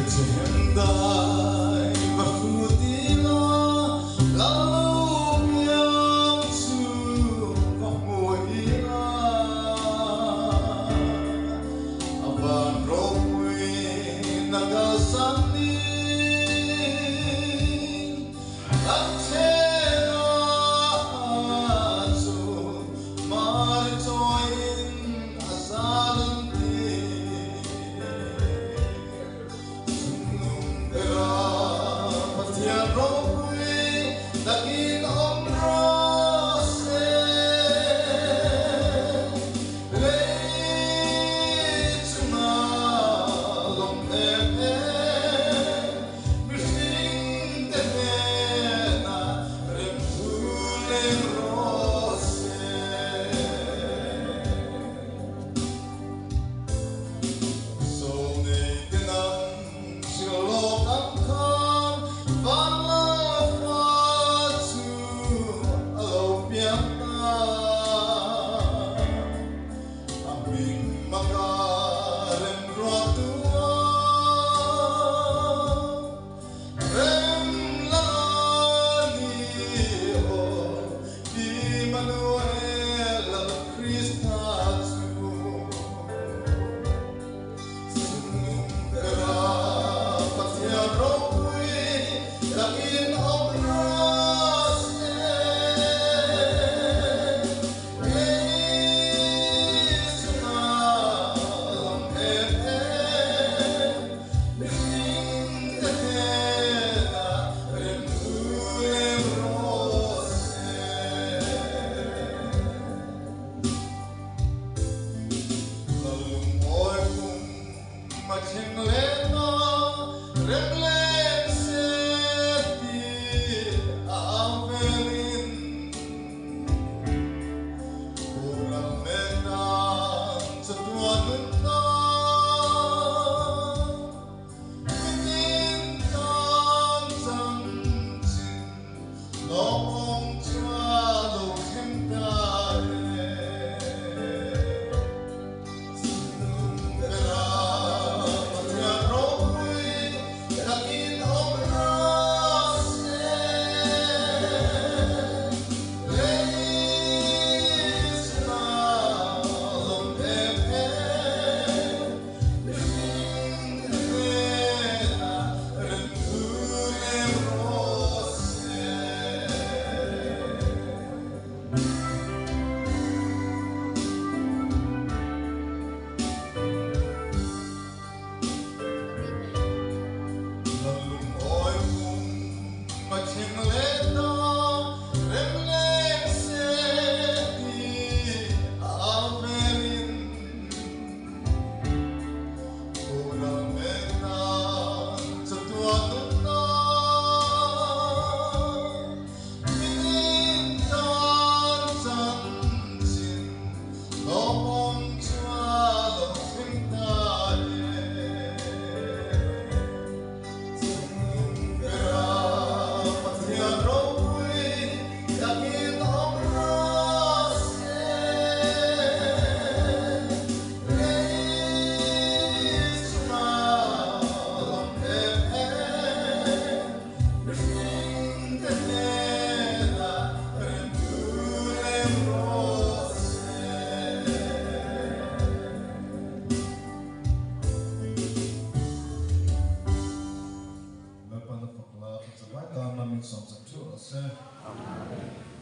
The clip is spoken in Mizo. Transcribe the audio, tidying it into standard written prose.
Bethlehem dai va hrut ila, Lal lo piang chu va hmu ila. A van ropui na kalsan in, Kan thlenga chu mar chawiin a zal an ti. Chungnung bera Pathian ropui takin awm rawh se. Lei chunga lawm em em mihring te hnenah remthu leng rawh se. Zawlnei te nang hrilh lawk ang khan vanla fa chu a lo piang ta. A hming maka remruat tu a rem la ni aw Immanuel Lal Krista chu. Chungnung bera Pathian ropui takin awm rawh se. Kei chunga lam em em mihring te hnenah remthu lem rawh se. Lalungawi kum a thleng leh ta, rem leng se tih a au velin boral leh tan chatuan nunna mitin tan chanchin lawmawm chuan lo thleng ta e. Chungnung bera Pathian ropui takin awm rawh se. Lei chunga lawm em em mihring te hnenah remthu lem rawh se. Lalungawi kum a thleng leh ta, rem leng se tih a au velin boral mek tan chatuan nunna Mitin tan chanchin lawmawm chuan lo thleng ta e. Chungnung bera Pathian ropui takin awm rawh se. Lei chunga lam em em mihring te hnenah remthu lem rawh se. Lalpan a fak la, kan zavai tan a min sawmsak theuh rawh se. Amen.